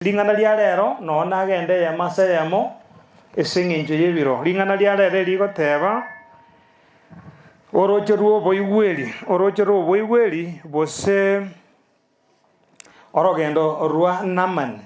Ring'ana ria rero noo nagende eyemo ase eyemo ase engencho y'ebiro. Ring'ana ria rero erigoteba, Orooche rw'oboigweri, orooche rw'oboigweri gose orogendo rwa Naamani.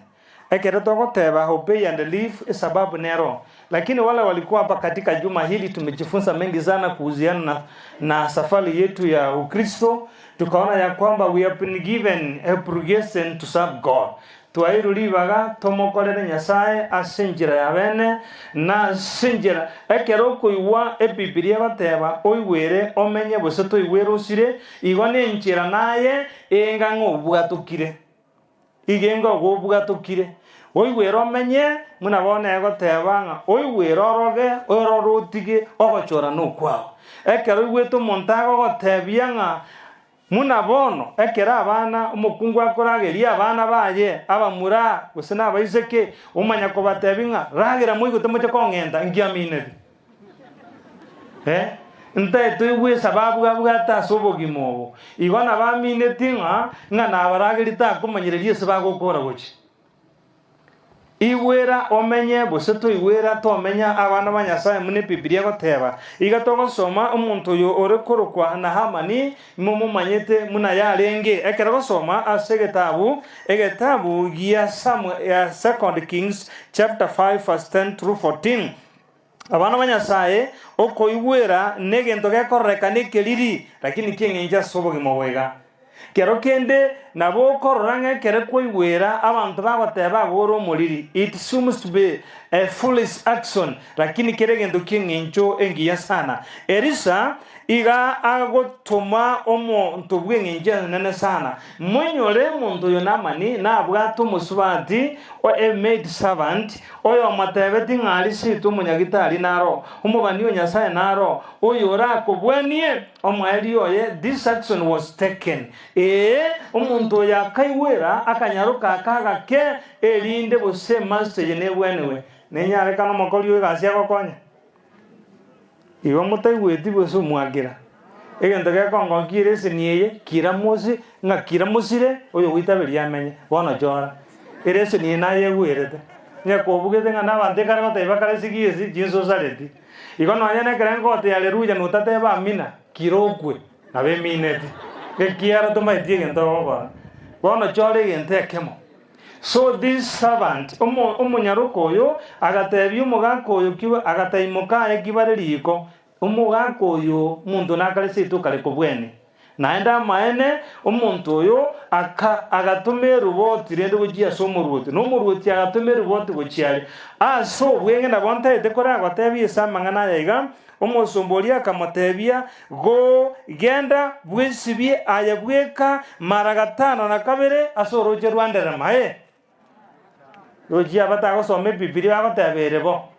Ekero togoteba obey and live esababu nero. Lakini wale walikuwa hapa katika juma hili tumejifunza mengi sana kuhusiana na, na safari yetu ya Ukristo Tukaona ya kwamba we have been given a obligation to serve God. Twaeirwe ribaga tomokorere Nyasae ase enchera ya bene na ase enchera ekero okoigwa Ebibilia egoteba oigwere omenye gose toigwere osire, igo nenchera naye enga ng'a obwatokire. Iga enga obwatokire. Oigwere omenye, buna bono egoteba ng'a oigwere oroge, orore otige, ogochora nokwao. Ekero oigwete omonto agogotebia ng'a buna bono ekero abana omokungu akorageria abana baye, abamura gose na abaiseke, omanya kobatebia ng'a ragera moigote moche kong'enta, inki amineti? Eh, ntaete oigwe esababu abwate ase obogima obo. Igo nabo amineti ng'a ng'a nabaragerie takomanyereria ase bagokora gochia. Igwera omenye gose toigwera tomenya abana ba Nyasae buna Ebibilia egoteba. Iga togosoma omonto oyo ore korokwa Nahamani momomanyete buna yarenge. Ekero gosoma ase egetabu egetabu gia Samuel, Second Kings chapter 5 verse 10 through 14. Abana ba Nyasae, okoigwera negento gekororekana ekeriri, lakini ki'eng'encho ase obogima obo iga. Kero kende nabo okorora ng'a ekere kwaigwera abanto bagoteba agwo ore omoriri, it seems to be a foolish action, lakini kere egento ki'eng'encho engiya sana. Elisa iga agotoma omonto bw'eng'encho enene sana. Moinyore omonto oyo Naamani nabwate omosubati o a maid servant, Oyomotebetie ng'a aria seito omonyagitari naro, omobani o Nyasae naro, oyo orakobwanie omoerio oye, this action was taken. Ee, omonto oyo akaigwera akanyaroka aka agake, erinde gose emasi eye nebwenewe. Nenyarekane omokori o egasi agokonye? Igo motaigweti gose omwakera. Egento gekongokia ereseni eye, kira mosi, ng'a kira mosire, oyogoitaberia amenye. Bono chora. Ereseni eye nayegwerete. Onye kobugete ng'a nabanto ekare gotebia bakare sigisi, chinsa osareti. Igo nonya nekero ngogotebi haleluya notateba amina, kira okwe. Nabo emineti. Ekiagera tomaeti egento ogokora. Bono chora egento ekemo. So this servant, omo, omonyaroka oyo, agatebia omogaka oyo ki, agatebia mokaye ki bare riko, omogaka oyo omonto nakare seito kare kobwene. Naende amaene, omonto oyo aka, agatoma eroboti rende gochia ase omoruoti, na omoruoti agatoma eroboti gochia aria. Ase obweng'e nabo ntaete koragotebie ase amang'ana aya iga, Omosomba oria akamotebia, Go, genda, bwesibie aye bweka mara gatano na kabere ase orooche rwa nderema. Ee, rochie abatagosoma Ebibilia bagoteba ere bo.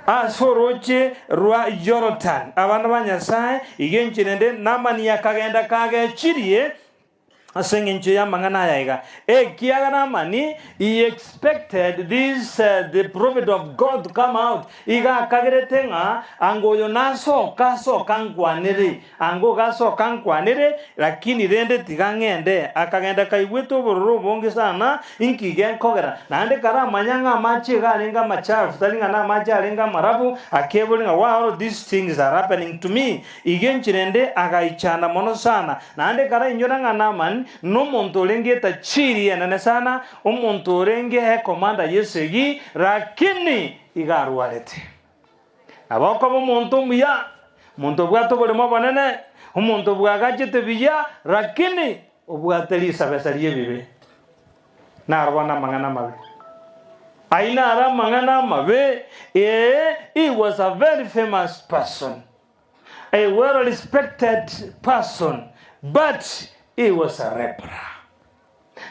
Ase orooche rwa Yorodani, abana ba Nyasae, iga enchera ende Naamani akagenda kagechirie Ase engencho y'amang'ana aya iga, ekiagera Naamani he expected this the prophet of God to come out, iga akagerete ng'a anga oyo nasoka asoka ankwanere, anga ogo asoka ankwanere, lakini rende tiga ng'ende. Akagenda kaigwete obororo obonge sana, inki genkogera? Naende karamanya ng'a amache iga arenge amachafu, tari ng'a namache arenge amarabu, akeboria ng'a why all these things are happening to me? Iga enchera ende agaichana mono sana, naende karainyora ng'a Naamani nomonto orenge etachiri enene sana, omonto orenge ekomanda y'esegi, rakini iga arwarete. Nabo okoba omonto omuya, omonto obwate oboremo obonene, omonto bwagachete buya, rakini obwate risabesa ri'ebibe. Naro bono amang'ana amabe. Ayio naro amang'ana amabe, ee, he was a very famous person. A well respected person but he was a lepra.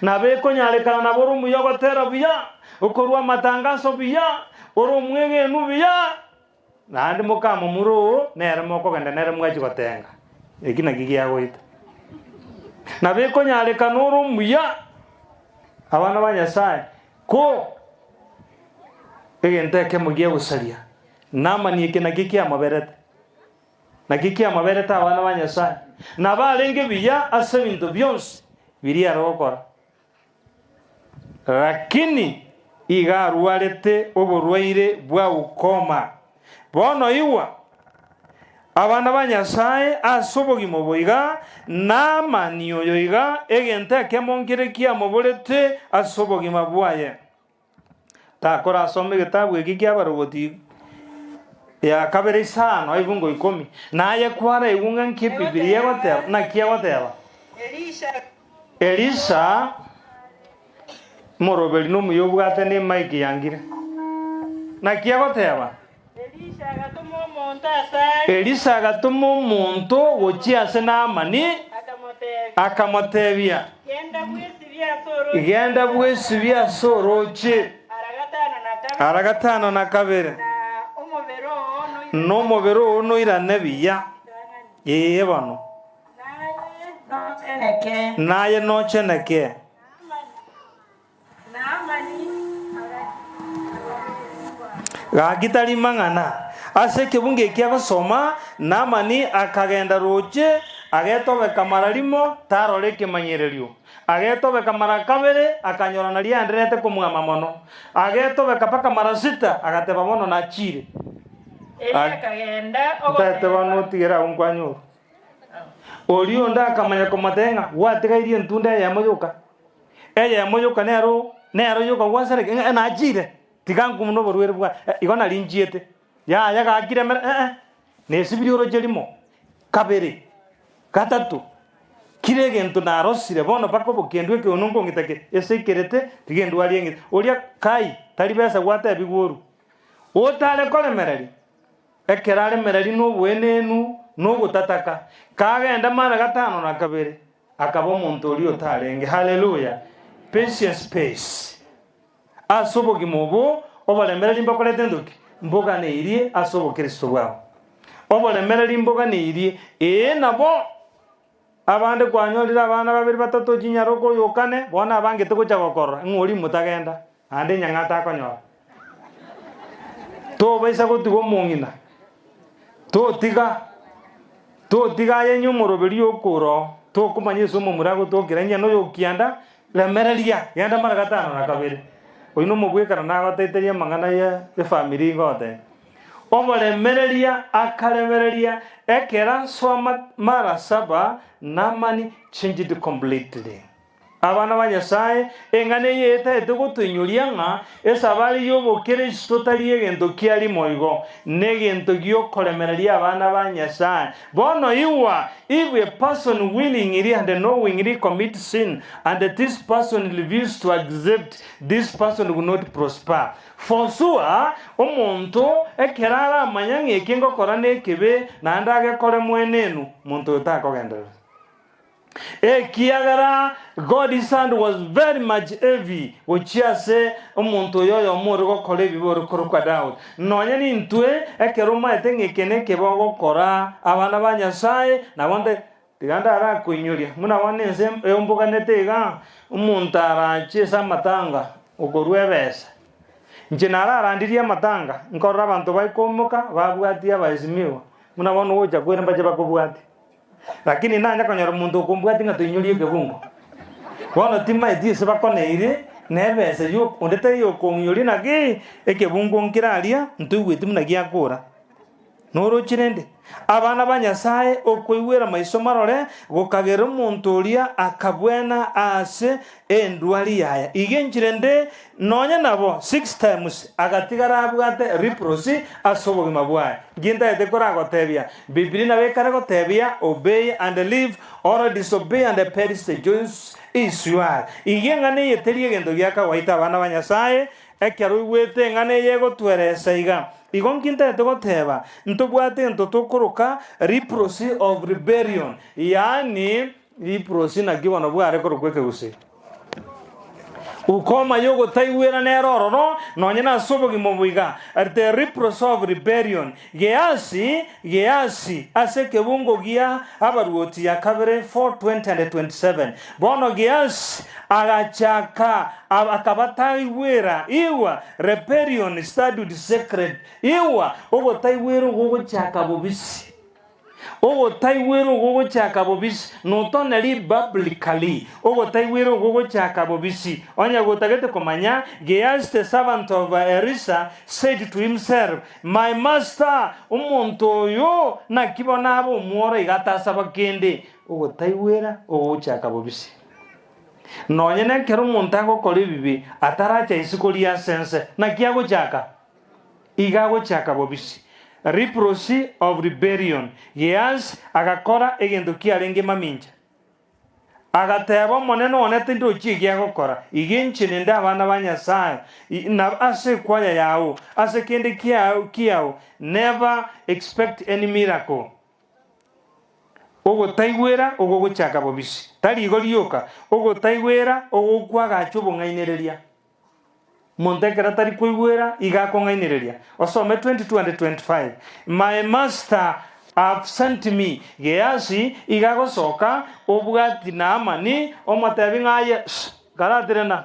Nabo ekonyarekana nabo ore omuya ogotera buya, okorua amatangaso buya, ore omwegenu buya, naende mokamomura oo nere mokogenda nere mwachia gotenga. Eki naki giagoita. Nabo ekonyarekana ore omuya, abana ba Nyasaye, ko egento ekemo giagosaria Naamani eke nakio kiamoberete, nakio kiamoberete abana ba Nyasae, nabo arenge buya ase ebinto bionsi biria are gokora. Lakini iga arwarete oborwaire bwa ukoma. Bono igwa, abana ba Nyasae ase obogima obo iga, Naamani oyo iga egento ekemo nkere kiamoborete ase obogima bwaye. Takorasoma egetabu eke ki'abaroboti ya kabere isano ebungo ikomi, na aye kwaraigwe ng'a nki Ebibilia egoteba, naki egoteba? Elisha Omoroberi nomuya obwate ne emaiki yangire. Naki agoteba? Elisha agatoma omonto gochia ase Naamani, akamotebia, Genda bwesibie ase orooche ara gatano na kabere, na omobere oo noirane buya. Ee bono. Naye nocheneke. Gaki tari mang'ana. Ase ekebungo eki agosoma, Naamani akagenda roche, agetobeka mara rimo, tarora ekemanyererio. Agetobeka mara kabere, akanyora nario aendererete komwama mono. Agetobeka mpaka mara sita, agateba bono nachire. Erio akagenda Ntaete bono ogoteba. otigere agwo nkwanyorwa. Oria onde akamanya komotebia ng'a gwatigairie entunda eyemo yoka, eyemo yoka nero nero yoka gwasareka ng'a nachire, tiga nkumune oborwaire bwa igo nari nchiete, yaya gaki remera eh eh, nesibirie oroche rimo, kabere, gatato, kera egento narosire bono mpaka obokendu ekeono nkong'ita ki ase ekerete tiga endwari eng'ite. Oria kai, tari besa gwatebigwa orwe, otare koremereria. Ekero aremereria noboenenu na ogotataka, kagenda mara gatano na kabere, akaba omonto oria otarenge. Haleluya! Patience pays. Ase obogima obo, oboremereri mbokorete ntoki? Mboganeirie ase obokristo bwao. Oboremereri mboganeirie, ee nabo. Abande kwanyorire abana babere batato chinyaroka oyokane, bono abangete gocha gokorora, ng'a oria motagenda, naende enyang'ata akonyora. Tobaisa gotiga omong'ina, totiga, totiga aye inye omoroberi okore oo, tokomanya ase omomura agotokera inye noyo okianda, remereria, genda mara gatano na kabere. Oyio nomobwekano nagoteteria amang'ana ya efamiri ngotebia. Oboremereria akaremereria ekero asoa mara saba Naamani changed completely. Abana ba Nyasae, eng'ana eye etaete gotoinyoria ng'a esabari y'obokristo tari egento kia rimo igo, negento gi'okoremereria abana ba Nyasae. Bono igwa, if a person willingly and knowingly commit sin and this person refuses to accept, this person will not prosper. For sure, omonto ekero aramanya ng'a eke ngokora nekebe, naende agekore mwenenu, monto oyo takogenderera. Ekiagera God's hand was very much heavy gochia ase omonto oyo oyomo ore gokora ebibe ore korokwa Daudi. Nonya nintwe ekero omaete ng'a eke nekebe ogokora, abana ba Nyasaye nabo nde tiga ndarakoinyoria buna bono ense eomboganete iga, omonto arache ase amatanga okorua ebesa. Inche nararandirie amatanga, nkorora abanto baikomoka babwatia abaesimigwa, buna bono ogocha kwere mbache bakobwatie. Lakini nanye konyora omonto okombwatia ng'a toinyorie ekebungo. Bono timaeti ase bakoneire na ebesa eyio onde taiyo okong'inyoria naki ekebungo nkere aria ntoigweti buna giakora. Noroche rende, abana ba Nyasae okoigwera maiso marore gokagera omonto oria akabwena ase endwari yaye. Iga enchera ende nonya nabo six times agatigara abwate leprosy ase obogima bwaye. Nki ntagete koragotebia? Bibilia nabo ekare gotebia obey and live or disobey and perish the choice is yours. Iga eng'ana eye teri egento gia kawaida abana ba Nyasae ekero oigwete eng'ana eye egotweresa iga. Igo nki ntagete goteba? Ntobwate egento tokoroka leprosy of rebellion yaani leprosy naki bono bware korokwa ekegusii. Ukoma y'ogotaigwera nere ororo, nonye nase obogima obo iga, the leprosy of rebellion. Geasi, Geasi, ase ekebungo gia Abaruoti ya kabere 4:20 and 27. Bono Geasi agachaka akabataigwera, igwa, rebellion started secret, igwa, ogotaigwera ogogochaka bobisi. Ogotaigwera okwo gochaka bobisi, not only biblically, ogotaigwera okwo gochaka bobisi. Onye gotagete komanya, Gehazi the servant of Elisha said to himself, My master, omonto oyo naki bono abe omworo iga atasaba kende? Ogotaigwera okwo gochaka bobisi. Nonye nekero omonto agokora ebibe ataracha isiko ria ase ense, naki agochaka? Iga agochaka bobisi. Leprosy of rebellion. Gehazi agakora egento kiarenge mamincha. Agateba, Omonene one tindochi eki agokora, iga inche ninde abana ba Nyasae, na ase ekwaya yao, ase kende kiao kiao, never expect any miracle. Ogotaigwera ogogochaka bobisi, tari igo rioka, ogotaigwera ogokwagacha obong'ainereria. Monto ekero atari koigwera iga akong'ainereria. Osome 22 and 25. My master have sent me. Gehazi iga agosoka obwati Naamani omotebi ng'a aye shh karaterena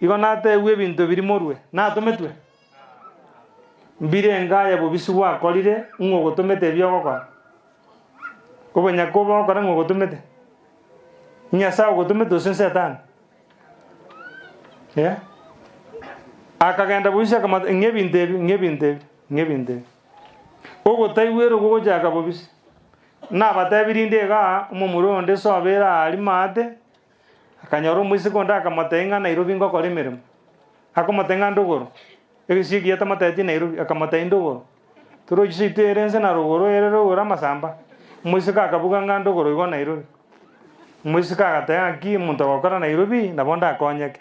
igo nategwe ebinto biria morue natometwe mbirenge aye bobisi gwakorire ng'a ogotomete ebi ogokora. Obonyaku obo ogokora ng'a ogotomete. Nyasae ogotomete gose nsetani. Eh? Akagenda bobisi akamata ng'a ebinto ebi, ng'a ebinto ebi, ng'a ebinto ebi. Ogotaigwera okwo gochaka bobisi. Nabatebirie inde igaa, omomura onde sobe ere aaria maate, akanyora omoiseke onde akamotebia ng'a Nairobi ngokora emeremo. Akomotebia ng'a ndogoro, egesio ekiya tamotebetie Nairobi, akamotebia ndogoro. Torochi seito ere ense na rogoro ere rogoro amasamba. Omoiseke akabuga ng'a ndogoro igo Nairobi. Omoiseke agateba ng'aki omonto ogokora Nairobi nabo ndakonyeke.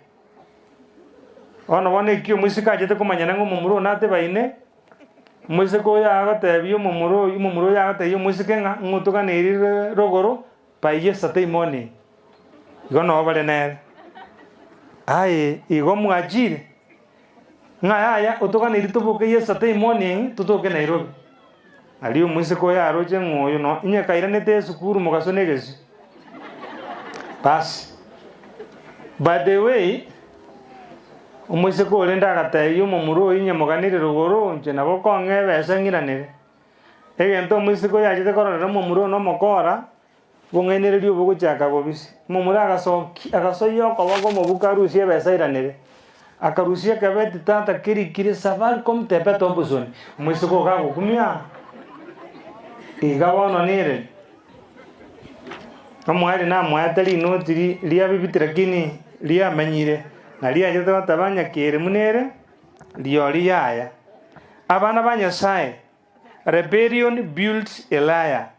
Bono bono eki omoiseke achete komanyana ng'a omomura one atebaine, omoiseke oyo agotebia omomura oyio omomura oyo agotebia omoiseke ng'a ng'otoganeiri rogoro by yesterday morning. Igo noo bare nere. Aye igo mwachire? Ng'a yaya, otoganeiri toboke yesterday morning totoke Nairobi. Aria omoiseke oyo aroche ng'a oyo no inye kairanete esukuru mogaso na egesio. Basi, by the way, omoiseke orende agatebia omomura oyo inye moganere rogoro inche nabo okong'a ebesa ng'iranere. Egento omoiseke oyo achete kororera omomura oyo na omokora, Bong'ainereria obo gochaka bobisi. Omomura agasokia agasoyia okoboko omobuko arusie ebesa airanere. Akarusia ekebeti tata kerikire Safaricom tebeta obosoni. Omoiseke ogo kagokumia iga bono nere. Omwari namoete rinoti ri riabibiti lakini riamenyire na riachete goteba nyakere buna ere riori yaya. Abana ba Nyasaye, rebellion builds a liar.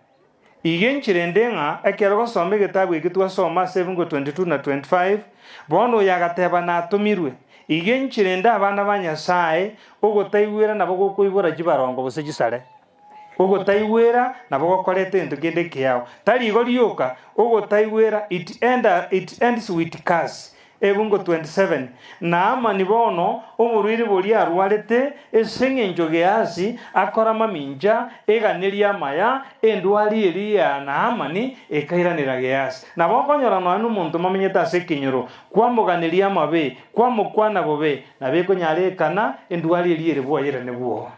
Iga enchera ende ng'a ekero gosoma egetabu eke twasoma ase ebungo 22 na 25, bono oyo agateba natomirwe. Iga enchera ende abana ba Nyasae ogotaigwera nabo gokoibora chibarongo gose chisare. Ogotaigwera nabo gokoreta egento kende ekeao. Tari igo rioka, ogotaigwera it end, it ends with curse. Ebungo 27, Naamani bono oborwaire boria arwarete ase engencho Gehasi akora mamincha eganeria amaya, endwari eria ya Naamani ekairanera Gehasi. Nabo okonyora nonya nomonto momenyete ase ekenyoro, kwamoganeria amabe, kwamokwana bobe, nabo ekonyarekana endwari eria ere bwoyerane bwogo.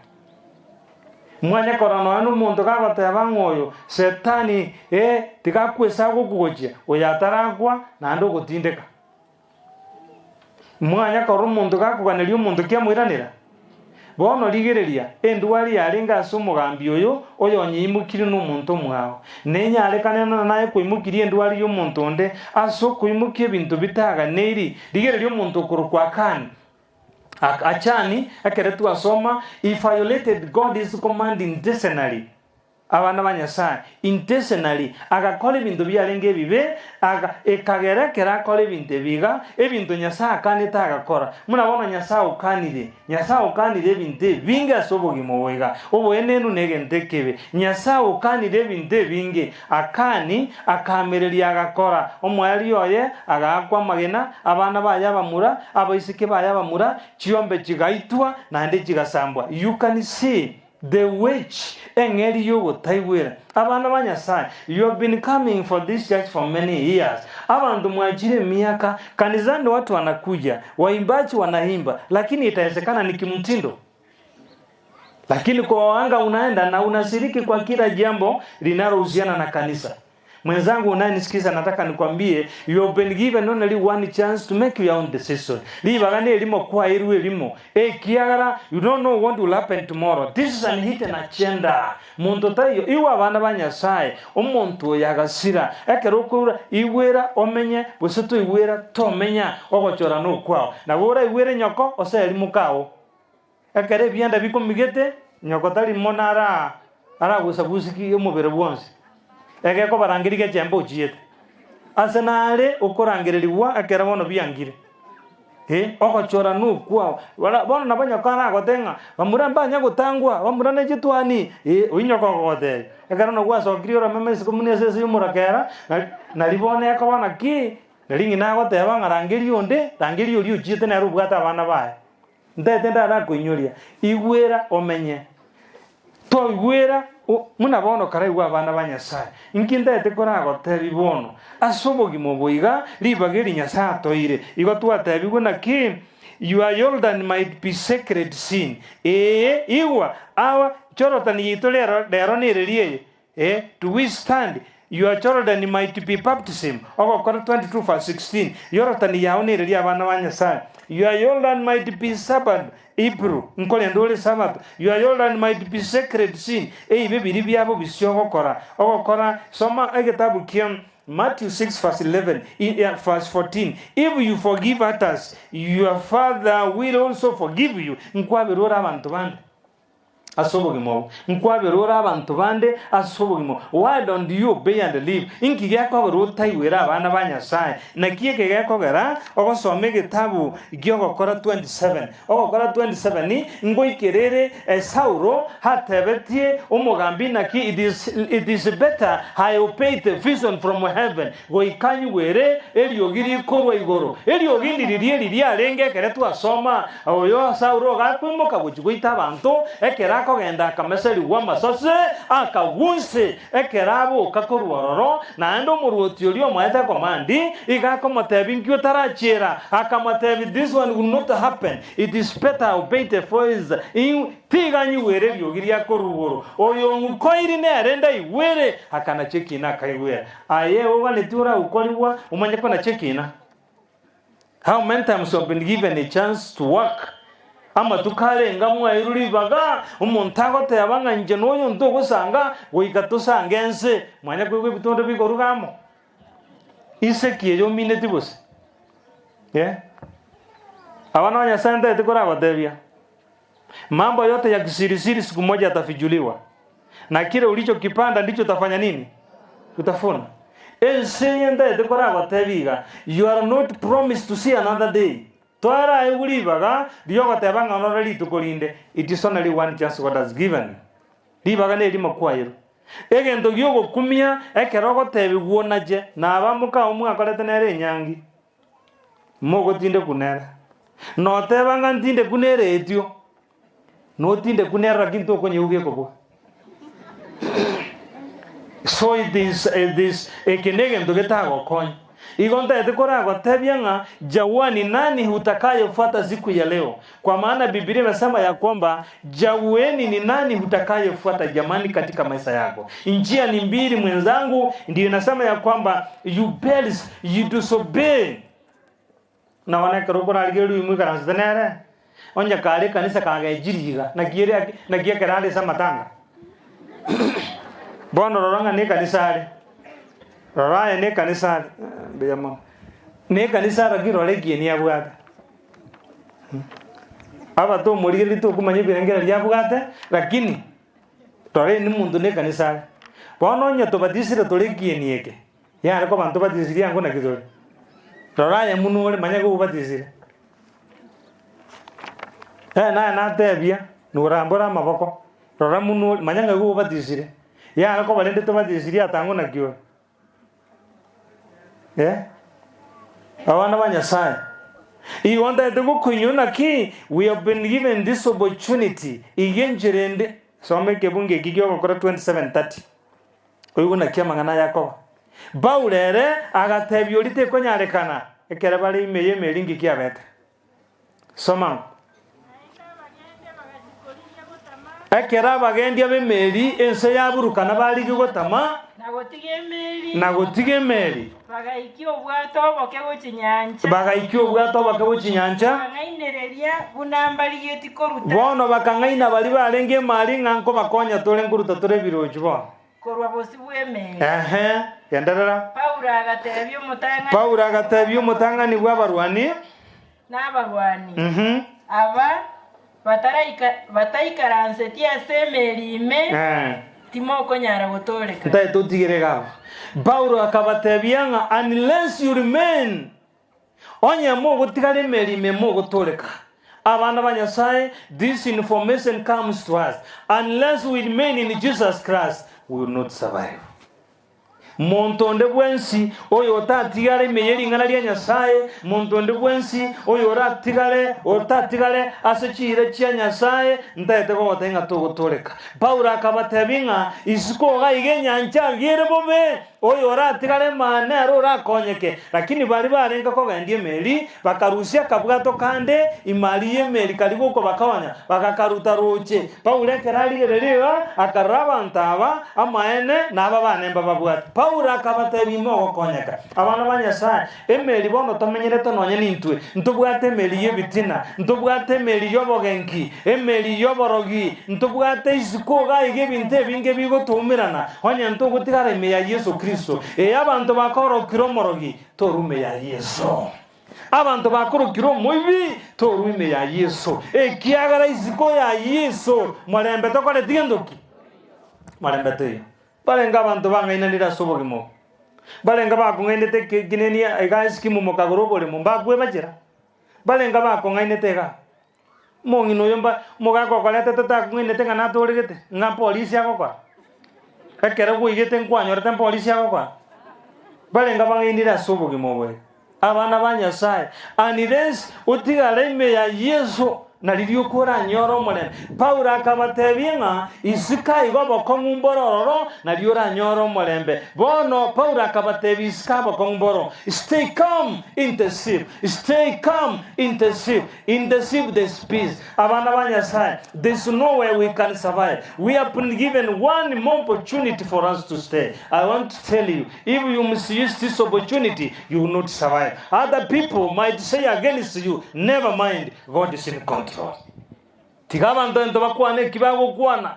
Mwanye korora nonya nomonto gagoteba ng'a oyo Setani, ee, tiga akwe ase agokugochia, oyo atarakwa, naende ogotindeka. Mwanya korora omonto gakoganeria omonto kiamoiranera? Bono rigereria, endwari yarenge ase omogambi oyo, oyonyeimokirie nomonto omwao. Nenyarekane naye koimokiria endwari y'omonto onde ase okoimokia ebinto bitaganeiri. Rigereria omonto okorokwa Akani. Achani, ekero twasoma, he violated God's command intentionally. Abana ba Nyasae, intentionally, agakora ebinto biarenge ebibe, aga, ekagera ekero akora ebinto ebi iga, ebinto Nyasae akanete agakora. Buna bono Nyasae okanire, Nyasae okanire ebinto ebinge ase obogima obo iga. Oboenenu na egento ekebe. Nyasae okanire ebinto ebinge, Akani akaamereria agakora omoerio oye, agaakwa amagena, abana baye abamura, abaiseke baye abamura, chiombe chigaitwa, naende chigasambwa. You can see the wage, eng'eria y'ogotaigwera. Abana ba Nyasae, you have been coming for this church for many years. Abanto mwachire emiaka, kanisani watu wanakuja, waimbaji wanaimba, lakini itawezekana ni kimtindo. Lakini kwa waganga unaenda na unashiriki kwa kila jambo linalohusiana na kanisa. Mwenzangu unayenisikiza, nataka nikwambie you have been given only one chance to make your own decision. Ribaga nerimo kwairwe erimo ekiagera you don't know what will happen tomorrow. This is an hidden agenda. Monto taiyo igwe abana ba Nyasaye, omonto oyo agasira. Ekero okoirwa igwera omenye gose toigwera tomenya, ogochora nokwao. Nabo oraigwere nyoko oseri mokao. Ekero ebianda bikomigete, nyoko tari mono ara aragusa-gusa ki omobere bwonsi, egekobarangeria gechembe ochiete. Ase nare okorangererigwa ekero bono biangire. Eh, ogochora nokwao. Bara bono nabo nyoko aragotebie ng'a bamura mbanya gotangwa, bamura ne chitwani, eh, oyio nyoko ogogotebia. Ekero nabo gwasokirie oromeme isiko buna esese y'omorakera, nari nari bono ekoba naki, nari ng'ina agoteba ng'a rangeria onde, rangeria oria ochiete nere obwate abana baye. Ntaete ndarakoinyoria, igwera omenye. Toigwera buna bono karaigwe abana ba Nyasae. Inki ntaete koragotebi bono? Ase obogima obo iga, ribaga eri Nyasae atoeire, igo twatebigwe naki, Your Yordan might be sacred sin. Ee, igwa, awa, Jorodani yaito rero, rero nereri eye, Ee, to we stand, Your Jordan might be baptism, Ogokora 22 verse 16, Yorodani yao nereria abana ba Nyasae, Your Yordan might be Sabbath, Hebrew, nkorenda ore Sabato, Your Yordan might be sacred sin, Ebibe biria biabo bisia ogokora, ogokora, soma egetabu kia Matthew 6 verse 11, verse 14, If you forgive others, your Father will also forgive you, nkwabera ore abanto bande. Ase obogima obo. Nkwabera ore abanto bande ase obogima obo. Why don't you obey and live? Inki gekogera otaigwere abana ba Nyasae? Naki eke gekogera ogosoma egetabu gi'Ogokora 27. Ogokora 27 ngoikera ere Saulo atebetie omogambi naki it is, it is better I obey the vision from heaven Goika nyigwere eriogi rikorwa igoro. Eriogi ndiriria eri riarenge ekero twasoma, Oyo Saulo gakoimoka gochia goita abanto, ekero akogenda akameserigwa amasase, akagwa inse. Ekero aboka korwa ororo, naende omoruoti oria omoete ekomandi, iga akomotebia, Inki otarachiera? Akamotebia, This one will not happen, it is better I obey the voice in Tiga nyigwere eriogi ria korwa igoro, oyo ong'ukoiri nere ndaigwere. Akanacha ekiina akaigwera. Aye oganeti oraukorigwa omanye konacha ekiina? How many times you have been given a chance to work? Amatuko arenga mwairwe ribaga, omonto agoteba ng'a inche noyo ntogosanga goika tosange ense, mwanya koigwa ebitondo bikoruga amo. Inse ki eye omineti gose? Eh? Abana ba Nyasaye ntagete korabatebia. Mambo yote ya kisirisiri siku moja yatafichuliwa, na kile ulichokipanda ndicho utafanya nini? Utafuna. Ense eye ntaete koragotebi iga, you are not promised to see another day. Twaraegwe ribaga riogoteba ng'a orore rituko rinde, it is only one chance God has given you. Ribaga nerimo kwairwe. Egento giogokumia ekero ogotebigwa onache, naba mokao mwakorete nere enyangi. Mogotindekwa nere. Noteba ng'a ntindekwe nere etio, notindekwe nere lakini tokonyigwa gekobua. So it is, it is, eke negento getagokonya. Igo ntagete koragotebia ng'a jagua ni nani utakayefuata siku ya leo. Kwa maana Biblia inasema ya kwamba jagueni ni nani utakayefuata jamani katika maisha yako. Njia ni mbili mwenzangu, ndio inasema ya kwamba you perish, you disobey. Nabona ekero okorarigereria oyo moikaransete nere, onye kare ekanisa kagechiri iga, naki ere ake naki ekero are ase amatanga. Bono rora ng'a nekanisa are, rora aye nekanisa are, mbuya mono, nekanisa are lakini rora ekieni abwate. Abatomorigereria tokomanya ebirengererio abwate, lakini rora ere nomonto nekanisa are. Bono onye tobatisire tore ekieni eke, Yare koba ntobatisirie ango naki tore? Rora aye buna ore, manya iga obatisire. Ee naye natebia, norambore amaboko, rora buna ore, manya ng'a igo obatisire. Yare koba rende tobatisirie ata ango naki ore? Eh? Abana ba Nyasaye, igo ntagete gokoinyora naki we have been given this opportunity, iga enchera ende, soma ekebungo eki kiogokora 27:30. Oigwe naki amang'ana aya akoba. Paulo ere agatebia oria tekonyarekana ekero bare ime y'emeri inki kiabete. Soma. Ekero abagendia b'emeeri ense yaburukana barigia gotama, Na gotiga emeeri. na gotiga emeeri. Bagaikia obwato oboke gochia nyancha. Bagaikia obwato oboke gochia nyancha. Bakang'ainereria buna mbarigetie koruta. Bono bakang'aina baria barenge emari ng'a nkobakonya tore nkoruta tore ebirochi bono. Korwa bosio bw'emeeri. Ehe, genderera. Paulo agatebia omotang'ani. Paulo agatebia omotang'ani bw'abarwani. Nabarwani aba bataikaranseti ase emeeri ime, timokonyara gotooreka. Ntaete otigere iga abwo. Paulo akabatebia ng'a unless you remain, onye mogotigara emeeri ime mogotooreka. Abana ba Nyasaye, this information comes to us, unless we remain in Jesus Christ, we will not survive. Monto onde bwensi oyotatigare ime ye ring'ana ria Nyasae, monto onde bwensi oyoratigare otatigare ase chiira chia Nyasae, ntaete gogotebia ng'a togotooreka. Paulo akabatebia ng'a isiko iga iga enyancha aria ere bobe, oyoratigare maa nere orakonyeke. Lakini baria barenge kogendia emeri, bakarusia akabwato kande ime aria y'emeri karia gokobakonya, bagakaruta roche. Paulo ekero arigereria iga, akarora abanto aba, amaene, na aba bane mbababwate. Paulo akabatebia, Imogokonyeka, abana ba Nyasae, emeri bono tomenyerete nonya nintwe, ntobwate emeri y'ebitina, ntobwate emeri y'obogenki, emeri y'oborogi, ntobwate isiko iga iga ebinto ebinge bigotoumerana, onye ntogotigara ime ya Yeso Kristo. Ee, abanto bakorokire omorogi, torwa ime ya Yeso. Abanto bakorokire omoibi, torwa ime ya Yeso, ekiagera isiko ya Yeso morembe tokoreti gento ki? Morembe toiyo. Barenge abanto bang'ainanire ase obogima obo, barenge bakong'ainete ekineni iga esikimu mokagora oboremo, mbakwebachera. Barenge bakong'ainete iga, omong'ina oyo mba omogaka okoretete takong'ainete ng'a natoregete, ng'a polisi agokora. Ekero gwaigete nkwanyorete mpolisi agokora. Barenge bang'ainire ase obogima obo iga. Abana ba Nyasae, unless otigare ime ya Yeso, na riria okoranyore omorembe. Paulo akabatebia ng'a isiko aiga obokong'u mbore ororo, nario oranyore omorembe. Bono Paulo akabatebia isiko abokong'u mboro, Stay calm in the ship, stay calm in the ship, in the ship there's peace. Abana ba Nyasae, there's no way we can survive. We have been given one more opportunity for us to stay. I want to tell you, if you misuse this opportunity, you will not survive. Other people might say against you, never mind, God is in control. Tiga abanto ento bakwane eki bagokwana.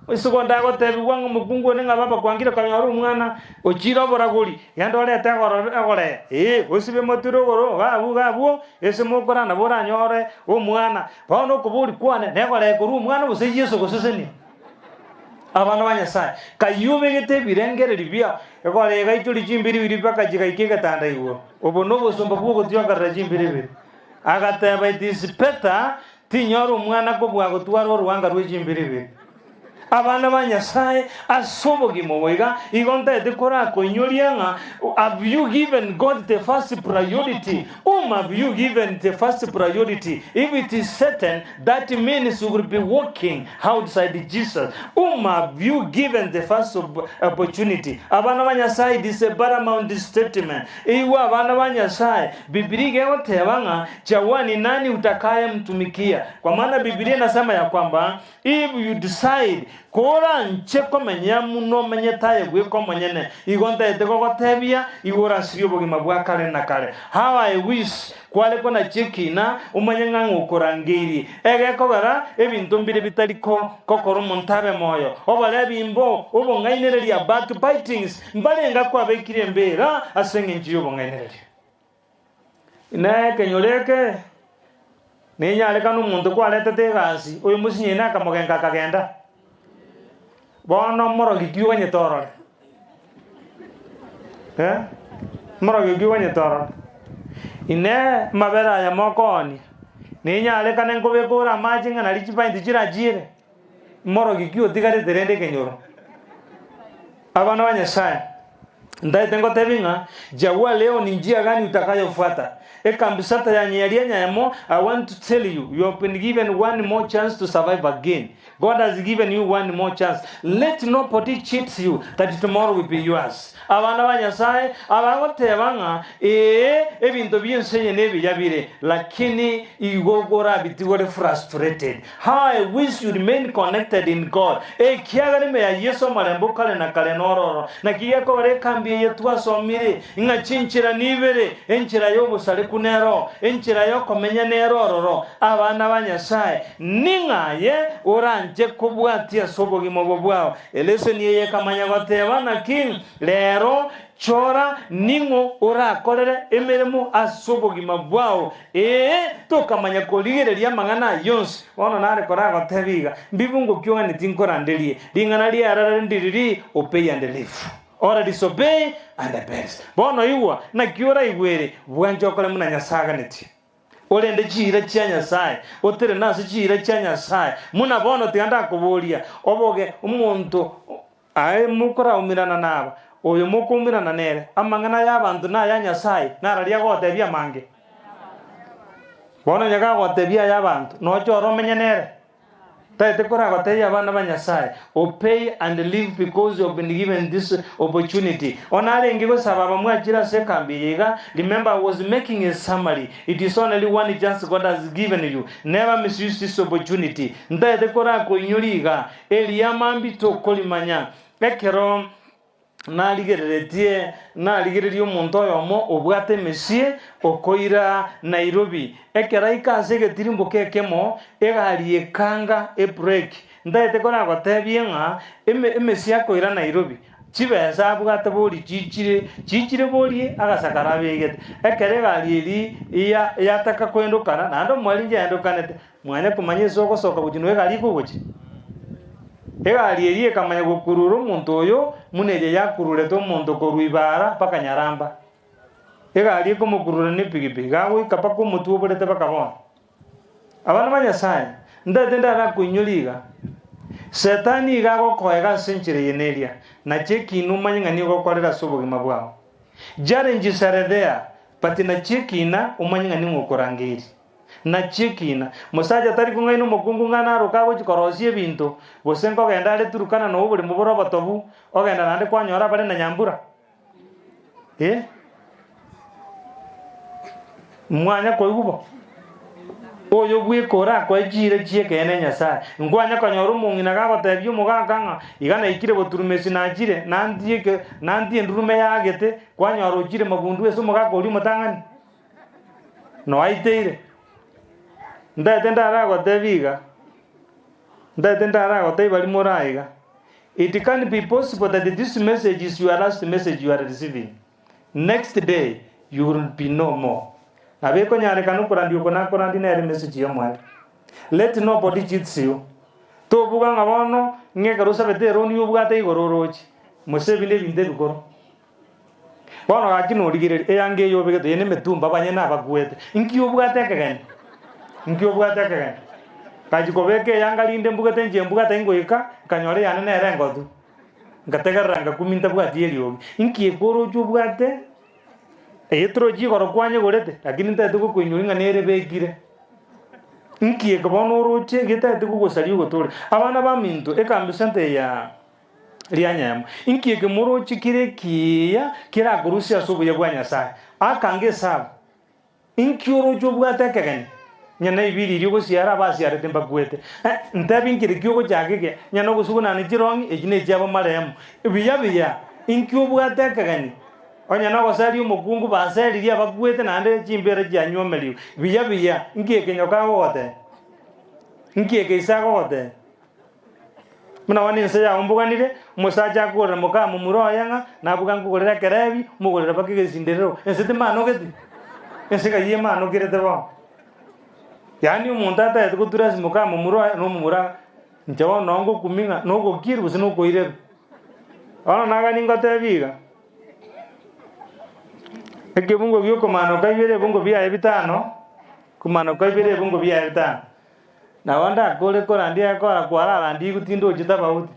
Ase igo ndagotebigwa ng'a omokungu one ng'a baba kwangire konyora omwana, ochiire oboragori, genda orete egoro egoree, ee, osibe motwe rogoro iga abwo iga abwo, ase mokora nabo oranyore omwana. Bono okoboria kwane, negoree korwa omwana gose Yeso gosesenia? Abana ba Nyasae, kayio obegete ebirengererio biao, egoree egaichoria chimbiribiri mpaka chigaika egetanda igoro. Obo nobosomba bw'ogotiokerera chimbiribiri. Agateba, It is better Tinyora omwana kobua gotwara orwanga rwe chimbiribiri. Abana ba Nyasae ase obogima obo iga, igo ntaete korakoinyoria ng'a have you given God the first priority? Whom have you given the first priority? If it is Satan, that means you will be walking outside Jesus. Whom have you given the first opportunity? Abana ba Nyasae, it is a paramount statement. Igwa abana ba Nyasae, Bibilia iga egoteba ng'a Chagua ni nani utakayemtumikia, kwa maana Bibilia inasema ya kwamba if you decide koranche komenya buna omenyete aye bweka omonyene, igo ntaete gogotebia igo orasirie obogima bwa kare na kare. How I wish kware konachia ekina omanye ng'a ng'a okorangeirie. Egekogera ebinto mbire bitari ko gokora omonto abe moyo, oborebi mbo, obong'ainereria, backbitings, mbarenge kwabekire embera ase engencho y'obong'ainereria. Inee! Ekenyoro eke nenyarekane omonto kwaretete egasi, oyo mosinyaine akamogenka akagenda? Bono omorogi ki oganyete orore? Eh? Omorogi ki oganyete orore? Inee! Amabere aya mokoonia, nenyarekane nkobeka ore amache ng'a nari chipainti chirachiire? Morogi ki otigarete rende ekenyoro? Abana ba Nyasae, ntaete ngotebi ng'a chagua leo ni njia gani utakayofuata. Ekambisata ya nyeria nyemo, I want to tell you, you have been given one more chance to survive again. God has given you one more chance. Let nobody cheat you that tomorrow will be yours. Abana ba Nyasae abagoteba ng'a ee ebinto bi'ense eye nebiya bire, lakini igo korabitigwe ore frustrated. How I wish you remain connected in God, ekiagera ime ya Yeso omorembe o kare na kare nororo. Naki gekogera ekambi eye twasomire, ng'a chinchera nibere, enchera y'obosareku nero, enchera y'okomenya nero ororo. Abana ba Nyasae, ning'o aye oranche kobwatia ase obogima obo bwao? Eleseni eye ekamanya goteba, Naki rero chora ning'o orakorere emeremo ase obogima bwao, Ee, tokamanya korigereria amang'ana ayio onsi. Bono nare koragotebie iga, Mbibungo ki oganetie nkoranderie? Ring'ana riararare ndiriri, Obey and live, or disobey and perish. Bono igwa, naki oraigwere, bwanche okore buna Nyasae aganetie. Orende chiira chia Nyasae, oterene ase chiira chia Nyasae. Buna bono tiga ndakoboria, oboge omonto aye mokoraumerana naba, oyo mokoumerana nere, amang'ana y'abanto naya Nyasae, nararia agotebia amange? Bono onye gagotebia ay'abanto, noche ore omenye nere? Taete koragotebia abana ba Nyasae, Obey and live because you have been given this opportunity. One arenge gosaba abamwachire ase ekambi eye iga, Remember I was making a summary, it is only one chance God has given you, never misuse this opportunity. Ntaete korakoinyori iga, eria mambia tokorimanya. Ekero Narigereretie, narigereria omonto oyomo obwate emesie okoira Nairobi. Ekero aika ase egetirimboko ekemo, egari ekanga ebreki. Ntaete koragotebie ng'a eme emesie akoira Nairobi, chibesa abwate bori chichire, chichire borie agasakara abegete. Ekero egari eria ya yataka koendokana, naende omweri njaendokanete, Mwanya komanya ase ogosoka gochia nonya egari ekogochia. Egari eria ekamanya gokurura omonto oyo buna eria yakururete omonto korwa Ibara mpaka Nyaramba. Egari ekomokurura ne epigipigi, gagoika mpaka omotwe oborete mpaka bono. Abana ba Nyasaye, ntagete ndarakoinyore iga, Setani iga agokoega ase enchera eye na eria, nache ekina omanye ng'a nigo okorera ase obogima bwao. Challenges are there, but nache ekina omanye ng'a ning'o okorangeirie. Nachio ekiina. Mosacha tari kong'aina omokungu ng'a naroke agochia korosia ebinto, gose nkogenda are Turukana na oboremo bore obotobu, ogenda naende kwanyora abare na nyambura. Eh? Mwanya koigwa bo? Oyo bweka orakoe chiira chi'ekeene Nyasae. Nkwanya konyora omong'ina gagotebia omogaka ng'a iga naikire boturumesi nachire, nantie eke nantie endurume yagete, kwanyora ochire mabundu ase omogaka oria omotang'ani. Noaiteire? Ntaete ndaragotebie iga, ntaete ndaragotebie baria more aa iga, it can be possible that this message is your last message you are receiving, next day you will be no more. Nabo ekonyarekana okorandia oko nakorandia nere emessage y'omoerio. Let nobody cheats you. Tobuga ng'a bono ng'a ekero osabete eroni obwate igoro oroche, mose ebi nebinto ebikoro. Bono gaki norigererie eanga eye obegete, eye nemetumba abanyene abakuete. Inki obwate ekegeni? Inki obwate ekegeni? Ngachia kobeka eanga rinde mbugete inche mbwate ngoika, nkanyora eyane nere engotu. Nkategerera ngakumia ntabwati eriogi. Inki eke oroche obwate? Eye torochi igoro kwanyegorete, lakini ntagete gokoinyora ng'a nere ebekire. Inki eke bono oroche getagete gogosaria ogotore? Abana baminto, ekambi center eye ya. Rianyemo. Inki eke moroche kere ekiya kerakorusie ase obuya bwa Nyasae? Akange esabu. Inki oroche obwate ekegeni? Onye naibiri riria ogosiara abasiarete mbakwete. Eh, ntebi nkere ki ogochaka ekiya? Onye nogosugunana chirong'i, echi nechiabo marehemu. Buya buya, inki obwate ekegeni? Onye nogoseria omokungu baseririe abakwete naende chimbera chianywomerigwe. Buya buya, inki eke nyoka agogotebia? Inki eke ise agogotebia? Buna bono ense yaomboganire, omosacha akogorera moka momura oye ng'a nabuga nkogorere ekerebi, omogorere mpaka egesinderero. Ense temanogeti? Ense ng'ai emanokerete bono? Yaani omonto atagete gotura ase moka momura oye, na omomura inche bono noo ngokumia ng'a nogokirwa gose nokoirerwa. Bono nagani ngotebie iga, ekebungo gia okomanoka ibere ebungo biaye bitano, komanoka ibere ebungo biaye bitano. Nabo ndakore korandia ekora kwararandigwe tindochi tofauti.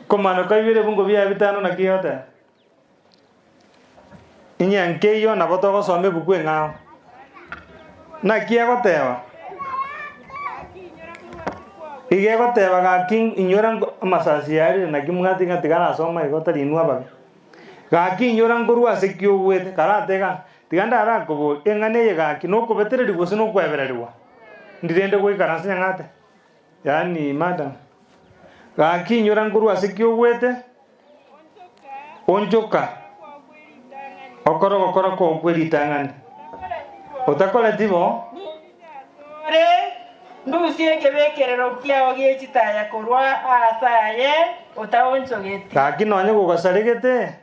Komanoka ibere ebungo biaye bitano naki egoteba? Inye nkeiyo nabo togosoma ebuku eng'ao. Naki egoteba? Iga egoteba gaki inyora nko amasasi yarire naki mwati ng'a tiga nasoma igo tari inwe ababe. Gaki inyora nkorwa ase ki ogwete, karatega, tiga ndarakoborie, eng'ana eye gaki nokobetererigwa gose nokwebererigwa? Ndirende goikaransa nyang'ate? Yaani madam, gaki inyora nkorwa ase ki ogwete, onchoka, okore ogokora kwao kwe ritang'ani. Otakoreti bo. Ore, ndusie ekebekerero kiao gie chitaya korwa aase aye otaonchogeti. Gaki nonye gogosaregete,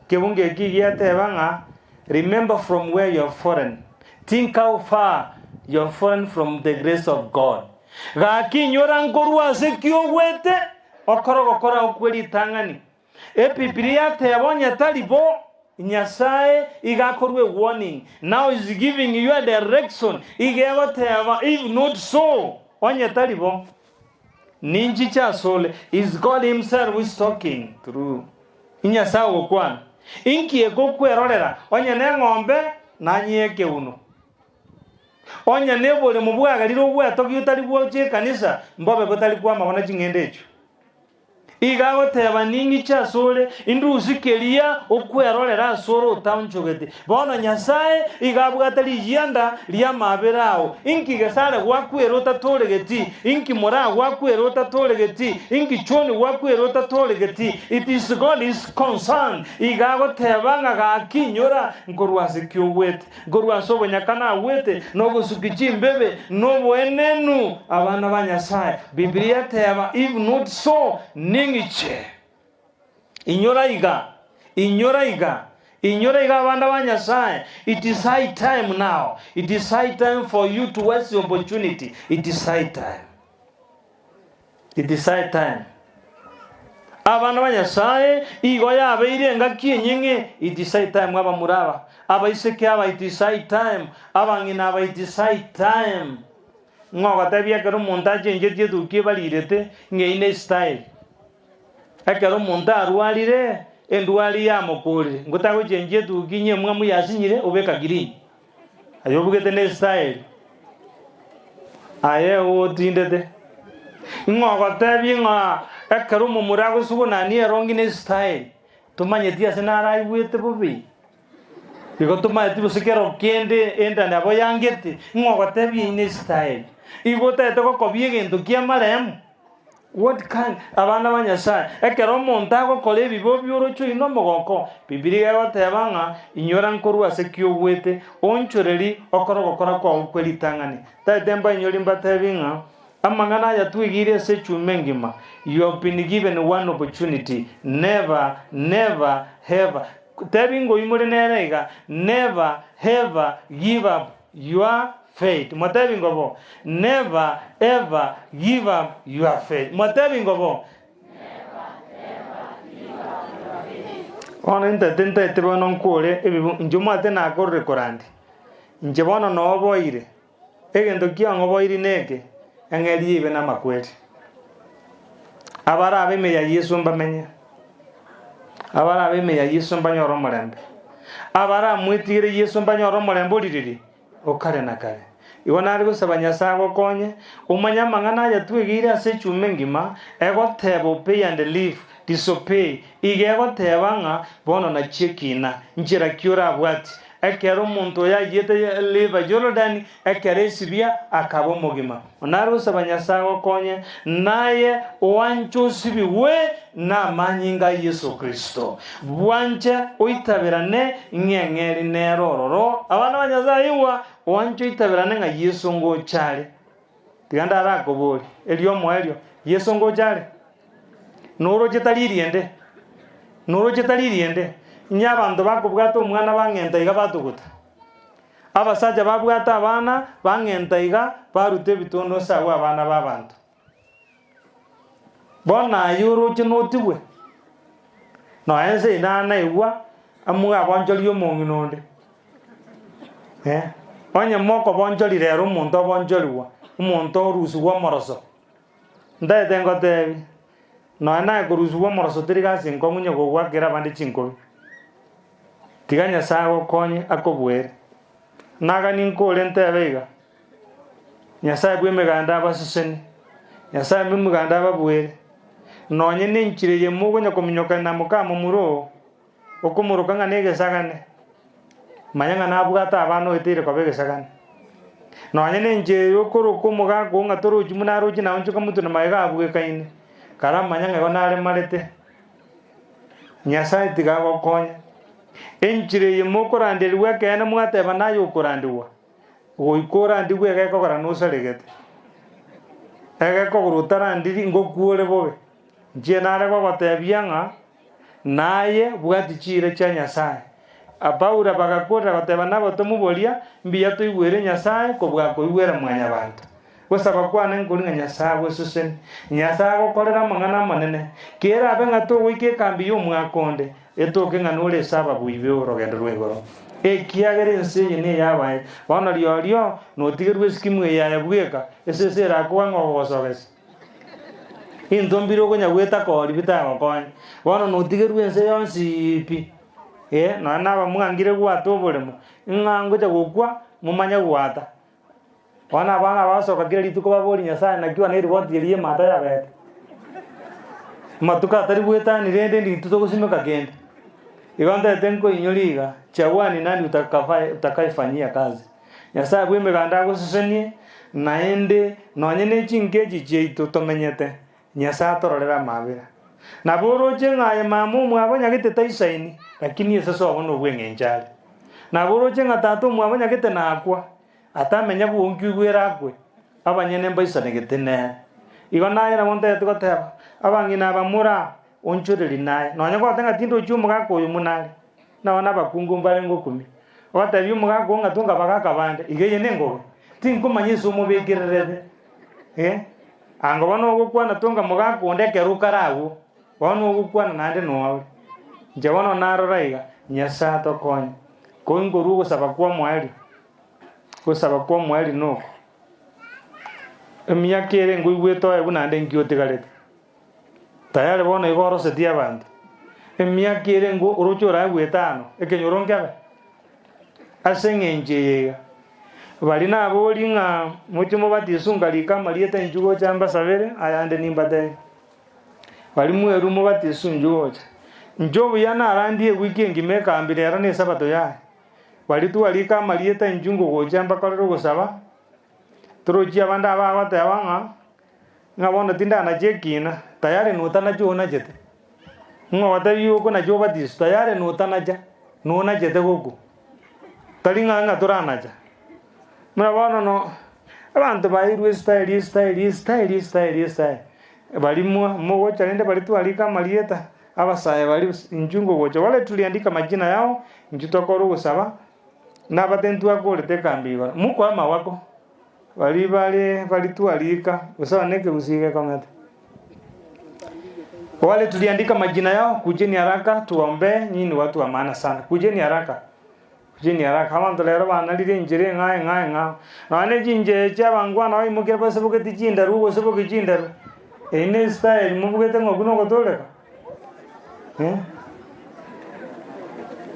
kebungo eki giateba ng'a remember from where you have fallen, think how far you have fallen from the grace of God. Gaki inyora nkorwa ase ki ogwete, okore ogokora okwe ritang'ani. Ebibilia yateba onye tari bo, Nyasae iga akorwa a warning, now is giving you a direction, iga egoteba if not so, onye tari bo, ninchiche asore, is God himself who is talking through. Nyasae ogokwana. Inki egokwerorera onye neng'ombe nanyie ekeuno? Onye neboremo bwagerire ogwetogia otari gwocha ekanisa, mbobe botari kwama buna ching'endo echio. Iga agoteba, Ning'iche asore, indusi keria okwerorera asore otaonchogete. Bono Nyasae iga abwate riyianda ri'amaabera ao. Inki gesare gwakwera otatoregeti? Inki moraa gwakwera otatoregeti? Inki chwoni gwakwera otatoregeti? It is God is concerned. Iga agoteba ng'a gaki inyora nkorwa ase ki ogwete. Nkorwa ase obonyaka nagwete, na ogosukia chimbebe, na oboenenu, abana ba Nyasae. Bibilia eteba, If not so, ning'iche. Inyora iga, inyora iga, inyora iga abana ba Nyasae, it is high time now, it is high time for you to waste the opportunity, it is high time. It is high time. Abana ba Nyasae, igo yabeire engaki enyeng'e, it is high time abamura aba, abaiseke aba, it is high time, abang'ina aba, it is high time. Ng'a ogotebia ekero omonto achenchetie etukia ebarirete, ng'a eyio ne style. Ekero omonto arwarire, endwari yamokorire, ngotagochenchia etukia inye emwamu yasinyire, obeka green. Aye obugete ne style. Aye otindete. Ng'a ogotebie ng'a ekero omomura agosugunania erongi ne style, tomanyeti ase naraigwete bobe. Igo tomanyeti gose kero kende enda nabo yangete, ng'a ogotebie eyio ne style. Igo otagete gokobia egento kia amaremo. What kind? Abana ba Nyasae, ekero omonto agokora ebibe obioroche oino omogoko, Bibilia egoteba ng'a inyora nkorwa ase ki ogwete, onchoreri okore ogokora kwao kwe ritang'ani. Tagete mbainyori mbatebi ng'a amang'ana aya twegiire ase echuma engima, you have been given one opportunity, never, never, ever, tebi ngoimore nere iga, never, ever give up Your faith. Motebi ngobo, Never ever give up your faith. Motebi ngobo. Bono intete ntaete bono nkore ebibu inche omwate nakorire korandi. Inche bono nooboire. Egento kiang'oboiri neke, eng'eria eibe namakweri. Abarabe ime ya Yeso mbamenye. Abarabe ime ya Yeso mbanyore omorembe. Abaramwetigere Yeso mbanyore omorembe oririri o kare na kare. Igo nare gosaba Nyasae agokonye, omanye amang'ana aya twegeire ase echuma engima, egoteba obey and live, disobey, iga egoteba ng'a bono nachie ekina, nchera ki orabwatie? Ekero omonto oyo ayiete River Jorodani, ekero esibia, akaba omogima. Nare gosaba Nyasae agokonye, naye oanche osibigwe namanyinga a Yeso Kristo. Bwanche oitaberane ng'eng'eri nere ororo. Abana ba Nyasae igwa, oanche oitaberane ng'a Yeso ngocha are. Tiga ndarakoborie, erio omoerio, Yeso ngocha are? Noroche tari eriende? Noroche tari eriende? Inye abanto bakobwata omwana bang'enta iga batuguta. Abasacha babwate abana, bang'enta iga, baruta ebitondo nse agwo abana b'abanto. Bono aye oroche notigwe? Nonya ense eye nanaigwa amwabonchoria omong'ina onde. Eh, onye mokobonchoria rero omonto obonchorigwa, omonto orusigwa omoroso, ntaete ngotebi, nonya naye korusigwa omoroso teri gasi enkong'u onye kogwakera abande chinkobi. Tiga Nyasae agokonye akobuere. Naganie nkore ntebe iga, Nyasae bw'emeganda abasesenie, Nyasae bw'emeganda ababuere. Nonye nenchera eye mokonya kominyokana na mokamomura oo, okomoroka ng'a negesagane, manya ng'a nabwate abana oeteire koba egesagane. Nonye nenchera eye okoroka omogaka oo ng'a torochi buna aroche naonchoka motwe na magega abwekaine, karamanya ng'a igo naremarete. Nyasae tiga agokonye. Enchera eye mokoranderigwa ekeene mwateba naye okorandigwa, goika orandigwe egekogera nosaregete. Egekogera otarandiri ngokuore bobe. Inche nare gogotebia ng'a naye bwati chiira chia Nyasae. Abaura bagakorera goteba nabatomwa boria, Mbuya toigwere Nyasae kobua koigwera mwanyabanto. Gosaba kwane nkori ng'a Nyasae agosesenie. Nyasae agokorere amang'ana amanene. Kerabe ng'a togoika ekambi y'omwaka onde, etoke ng'a nore ase ababui b'orogendo rwa igoro. Ekiagera ense eye neyabaye. Bono riorio notigerwe esikimu eye aye bweka, esese erakoa ng'a ogogosogesia. Into mbire okonya gwetaka oria bitagokonye. Bono notigerwe ense yonsi pi, eh, nonya nabamwangire gwata oboremo, ng'a ngocha gokwa momanye gwata. Bono abana basoka kera rituko baborie Nyasae naki one eriboti eria y'emata yabete. Amatuko atari goetania rende ndintwe togosimeka kende. Igo ntagete nkoinyore iga, chagua ni nani utakafae utakaefanyia kazi. Nyasae bw'emeganda agosesenie, naende nonye ne chinka echi chiaito tomenyete, Nyasae atororere amabera. Nabo oroche ng'a aye mama omwabo nyagete taisaini, lakini ase sobo nobweng'encho are. Nabo oroche ng'a tata omwabo nyagete nakwa, Atamenya bwonki oigwere akwe, abanyene mbaisanegete nere. Igo naye nabo ntagete goteba, abang'ina aba more aa, onchoreri naye. Nonya goteba ng'a tindochi omogaka oyo buna are, nabo nabakungu mbare ngokumia. Ogotebia omogaka oo ng'a tunga abagaka bande, iga eye nengobe, tinkomanya ase omobekererete eh. Ango bono ogokwana tunga mogaka onde ekero okare agwo, bono ogokwana naende noa ore. Inche bono narora iga, Nyasae atokonye, koinkorwa ogosaba kwa omoerio. Gosaba kw'omoerio noko, Emiaka ere nkoigwete oye buna ande nki otigarete? Tayari bono igo orosetie abanto. Emiaka ere nko oroche oraegwe etano, ekenyoro nkebe? Ase eng'encho eye iga, baria nabori ng'a moche mobatiswe nkarika amarieta inchuo gocha mbasabere, ayande nimbatebie. Baria mwerwe mobatiswe inchuo gocha. Inche obuya narandie ewiki engima ekambi rero na esabato yaye. Baria twarika amarieta inchuo ngogochia mbakorere ogosaba, torochie abande aba bagoteba ng'a, ng'a bono tindanacha ekina, tayari notanacha onachete. Ng'a ogotebiwa okonacha obatiswe, tayari notanacha, nonachete gokwa. Tari ng'a ng'a toranacha. Buna bono no, abanto bairwe estyle estyle estyle estyle estyle, baria mwa mogocha rende baria twarika amarieta. Abasae baria inchuo ngogocha wale tuliandika majina yao inchuo tokore ogosaba nabate ntwakorete ekambi igoro mokoe amawako baria bare baria twarika gose one ekegusii gekong'ete wale tuliandika majina yao kujeni haraka tuombe nyinyi ni watu wa maana sana kujeni haraka kujeni haraka abanto rero banarire enchera eng'ao eng'ao eng'ao nonya ne chinchera echi abangwana baimokire basibogeti chindaru gose boki chindaru eyio ne estyle mobugete ng'a okwo nogotoreka eh,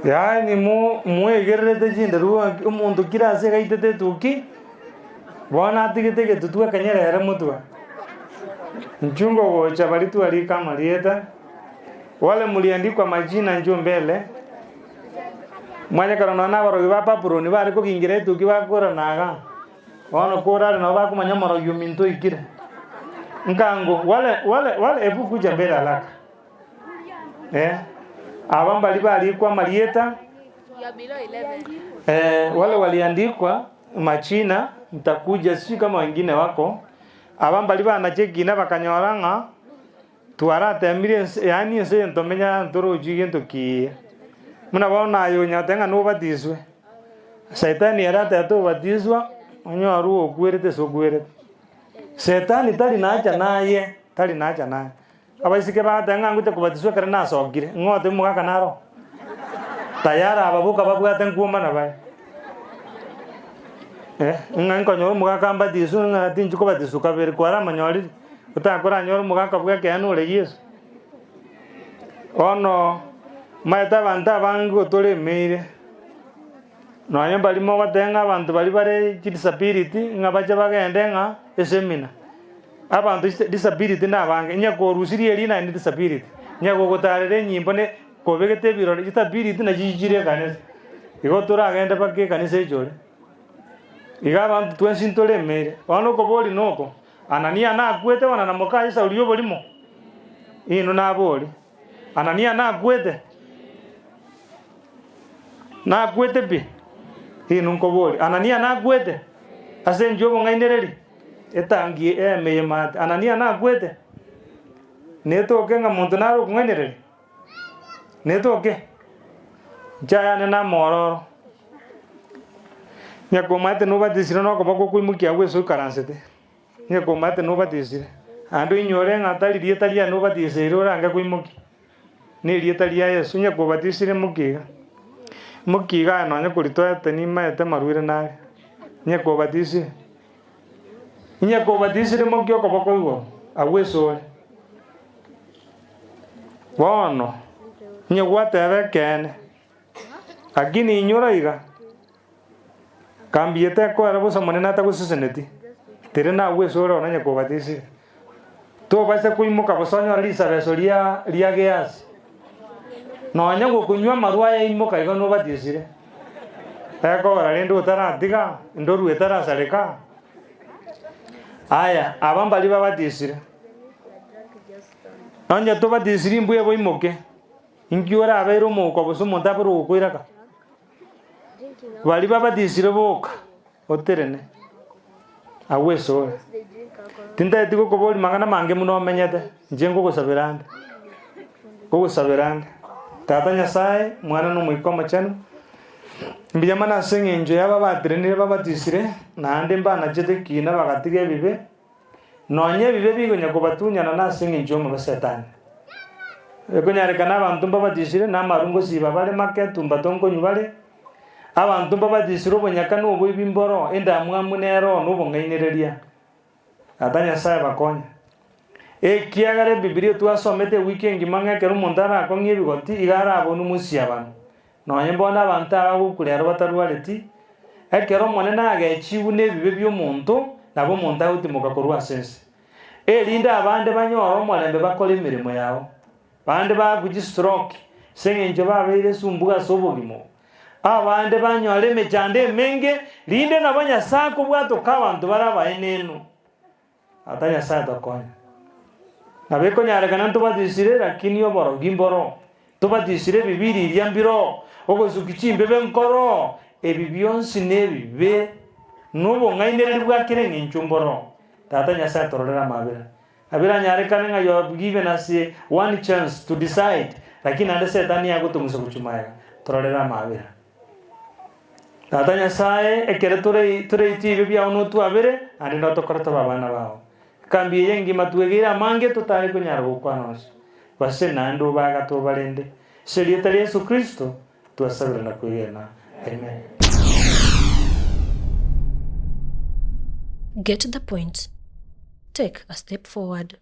yaani mo mwegererete chindaru ng'aki omonto kera ase gaitete etuki, bono atigete egetutu ekenyerere motwe. Inchuo ngogocha baria twarika amarieta, wale mliandikwa majina inchuo mbele. Mwanye korora nonya na abarogi ba Babuloni bare kogingira etuki bakorana igaa, bono korare nabo bakomanya omorogi ominto oikire. Nkango wale wale wale ebu kuja mbele haraka eh, aba mbari barikwa amarieta eh, wale waliandikwa majina ntakuja sijui kama wengine wako aba mbari banacha ekina bakanyora ng'a Twarateemire ense, yaani ense eye ntomenya ntorochie gento kiya. Buna bono aye onyate ng'a nobatiswe, Saitani ere atete obatiswa, onyore okwerete ase okwerete. Setani tari nacha naye, tari nacha naye. Abaiseke bagateba ng'a ngocha kobatiswa ekero nasokire, ng'o otebia omogaka naro? Tayari aba boka babwate nkwomana bare. Eh, ng'a nkonyora omogaka ambatiswe ng'a tinchi kobatiswa kabere, kwaramonyore? Otakoranyore omogaka bw'ekeene ore Yeso. Bono. Omanyete abanto abange gotoremeire, nonye mbari mogoteba ng'a abanto baria bare chidisability ng'a bache bagende ng'a esemina. Abanto chis disability nabange, onye korusirie erio naende disability, onye gogotarera enyimbo ne kobegete ebirore disability nachi chire ekanisa. Igo toragende mpaka ekanisa echore. Iga abanto twensi ntoremeire. Bono okoboria noko, Anania nakwete bono na mokaye Sauli oborimo? Inwe nabori. Anania nakwete? Nakwete pi? Inwe nkoboria, Anania nakwete? Ase enchwa y'obong'ainereria etangi eme y'emate. Anania nakwete? Netoke ng'a monto nare okong'ainereria? Netoke? Inche ayane namororo. Nyakomaete nobatisire nokoboko koimokia agwo ase oikaransete. Onye komanyete nobatisire, naende oinyore ng'a tari rieta riane obatiseire orange koimokia, nerieta ria Yeso. Onye kobatisire mokia iga, mokia iga aye nonye koritoete nimaete marwaire nare, onye kobatisire, onye kobatisire mokia okoboko igoro agwo ase ore. Bono, onye gwateba ekeene, lakini inyora iga. Kambiete ekoera bosa Omonene atagoseseneti, tiri nagwo ase ore onye kobatisire. Tobaisa koimoka bosa onyore risabeso ria ria Gehazi. Nonya gokonywa amarwa aya imoka igo nobatisire. Ekogera rende otaratiga, endoru etarasareka. Aya, aba mbaria babatisire. Onye tobatisiri mbuya boimoke, inki orabeire omouko gose omonto abere ogokoiraka? Baria babatisire boka, oterene agwo esore. Tintageti gokoboria mang'ana mange buna omenyete, inche nkogosabera ande, nkogosabera ande. Tata Nyasaye, Mwana na Omoika Omochenu, mbuya mono ase eng'encho ya ababaterenire babatisire, naende mbanachete ekina bagatiga ebibe, Nonya ebibe bigonya kobatunyana nase engencho y'omobe Setani. Ekonyarekana abanto mbabatisire na amarwa ngosiba bare make tumbato nkonywa bare, abanto mbabatisire obonyaka na oboibi mboro, endamwamu nero na obong'ainereria. Tata Nyasae bakonye. Ekiagera Ebibilia twasomete ewiki engima ng'a ekero omonto arakong'ie ebigoti iga arabonwe mosiabano. Nonya mbono abanto aba gokura ero batarwareti, ekero Omonene agechigwe nebibe bi'omonto, nabo omonto agotimoka korwa ase ense, erinde abande banyore omorembe bakore emeremo yabo. Bande baakwe chistroke ase engencho babeire esumbuga ase obogima obo. Abande banyore emechando emenge, rinde nabo Nyasae akobwatoka abanto bare abaenenu. Tata Nyasae tokonye. Nabo ekonyarekana ntobatisire lakini oborogi mboro, tobatisire ebibiriria mbiro, ogosuki chimbebe nkoro, ebi bionsi nebibe, na obong'ainereria bwa kera eng'encho mboro. Tata Nyasae tororere amabera. Nabo eranyarekane ng'a you have given us one chance to decide, lakini naende setani yagotong'usa gochia magega. Tororere amabera. Tata Nyasae, ekero tore toreitie ebibe biao notwabere, naende notokore tobe abana bao. Ekambi eye engima twegeire amange totare konyara gokwana onsi. Gose naende obaagate obarende. Ase erieta ria Yeso Kristo, twasabire na kwegena. Amen. Get the point. Take a step forward.